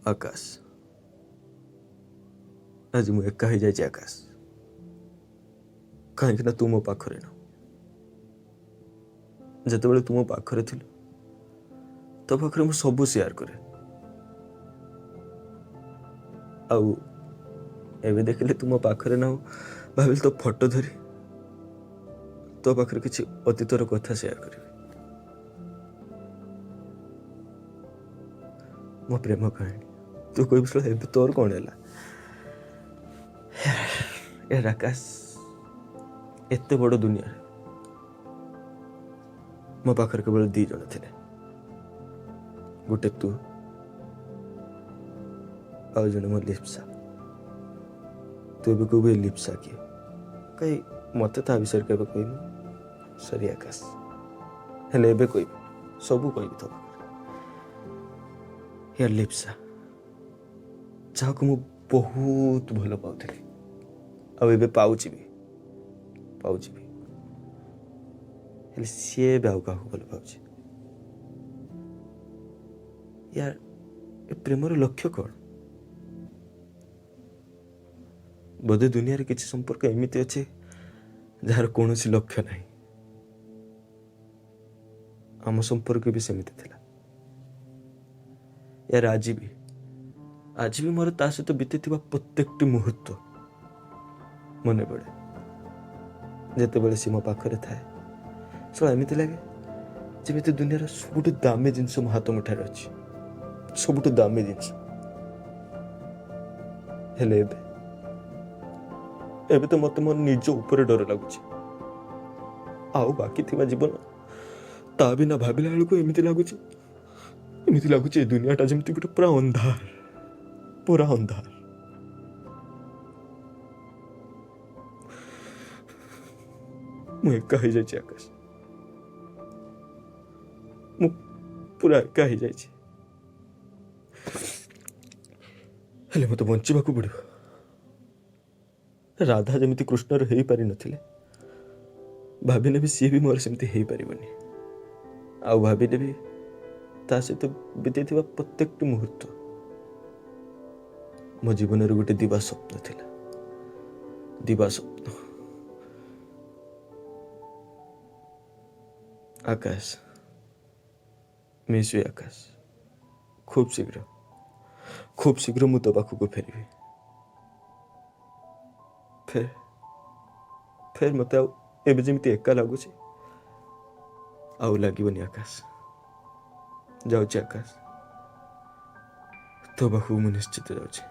ଆକାଶ, ଆଜି ମୁଁ ଏକା ହେଇଯାଇଛି ଆକାଶ, କାହିଁକି ନା ତୁ ମୋ ପାଖରେ ନାହୁଁ। ଯେତେବେଳେ ତୁ ମୋ ପାଖରେ ଥିଲୁ, ତୋ ପାଖରେ ମୁଁ ସବୁ ସେୟାର କରେ। ଆଉ ଏବେ ଦେଖିଲେ ତୁ ମୋ ପାଖରେ ନାହୁଁ, ଭାବିଲି ତୋ ଫଟୋ ଧରି ତୋ ପାଖରେ କିଛି ଅତୀତର କଥା ସେୟାର କରିବି, ମୋ ପ୍ରେମ କାହାଣୀ। ତୁ କହିବୁ, ଶଳା ଏବେ ତୋର କ'ଣ ହେଲା? ଏ ଆକାଶ, ଏତେ ବଡ଼ ଦୁନିଆରେ ମୋ ପାଖରେ କେବଳ ଦି ଜଣ ଥିଲେ, ଗୋଟେ ତୁ ଆଉ ଜଣେ ମୋ ଲିପ୍ସା। ତୁ ଏବେ କହିବୁ, ଏ ଲିପ୍ସା କିଏ? କାହିଁ ମୋତେ ତା ବିଷୟରେ କେବେ କହିନୁ? ସରି ଆକାଶ, ହେଲେ ଏବେ କହିବି, ସବୁ କହିବି ତୋ ପାଖରେ। ୟାର ଲିପ୍ସା, ଯାହାକୁ ମୁଁ ବହୁତ ଭଲ ପାଉଥିଲି ଆଉ ଏବେ ପାଉଛି ବି, ହେଲେ ସିଏ ଏବେ ଆଉ କାହାକୁ ଭଲ ପାଉଛି। ୟାର, ଏ ପ୍ରେମର ଲକ୍ଷ୍ୟ କ'ଣ? ବୋଧେ ଦୁନିଆରେ କିଛି ସମ୍ପର୍କ ଏମିତି ଅଛି ଯାହାର କୌଣସି ଲକ୍ଷ୍ୟ ନାହିଁ। ଆମ ସମ୍ପର୍କ ବି ସେମିତି ଥିଲା ୟାର। ଆଜି ବି ମୋର ତା ସହିତ ବିତିଥିବା ପ୍ରତ୍ୟେକଟି ମୁହୂର୍ତ୍ତ ମନେ ପଡ଼େ। ଯେତେବେଳେ ସେ ମୋ ପାଖରେ ଥାଏ, ଶଳା ଏମିତି ଲାଗେ ଯେମିତି ଦୁନିଆର ସବୁଠୁ ଦାମୀ ଜିନିଷ ମୋ ହାତ ମୁଠାରେ ଅଛି, ସବୁଠୁ ଦାମୀ ଜିନିଷ। ହେଲେ ଏବେ ତ ମୋତେ ମୋ ନିଜ ଉପରେ ଡର ଲାଗୁଛି। ଆଉ ବାକି ଥିବା ଜୀବନ ତା ବିନା ଭାବିଲା ବେଳକୁ ଏମିତି ଲାଗୁଛି ଏ ଦୁନିଆଟା ଯେମିତି ଗୋଟେ ପୁରା ଅନ୍ଧାର, ପୁରା ଅନ୍ଧାର। ମୁଁ ଏକା ହେଇଯାଇଛି ଆକାଶ, ମୁଁ ପୁରା ଏକା ହେଇଯାଇଛି। ହେଲେ ମୋତେ ବଞ୍ଚିବାକୁ ପଡ଼ିବ। ରାଧା ଯେମିତି କୃଷ୍ଣର ହେଇପାରିନଥିଲେ, ଭାବିନେବି ସିଏ ବି ମୋର ସେମିତି ହେଇପାରିବନି। ଆଉ ଭାବିନେବି ତା ସହିତ ବିତେଇଥିବା ପ୍ରତ୍ୟେକଟି ମୁହୂର୍ତ୍ତ ମୋ ଜୀବନରେ ଗୋଟେ ଦିବା ସ୍ୱପ୍ନ ଥିଲା, ଦିବା ସ୍ୱପ୍ନ। ଆକାଶ, ମିସ୍ you ଆକାଶ। ଖୁବ୍ ଶୀଘ୍ର, ଖୁବ୍ ଶୀଘ୍ର ମୁଁ ତୋ ପାଖକୁ ଫେରିବି। ଫେର ଫେର ମୋତେ ଆଉ ଏବେ ଯେମିତି ଏକା ଲାଗୁଛି, ଆଉ ଲାଗିବନି ଆକାଶ। ଯାଉଛି ଆକାଶ, ତୋ ପାଖକୁ ମୁଁ ନିଶ୍ଚିତ ଯାଉଛି।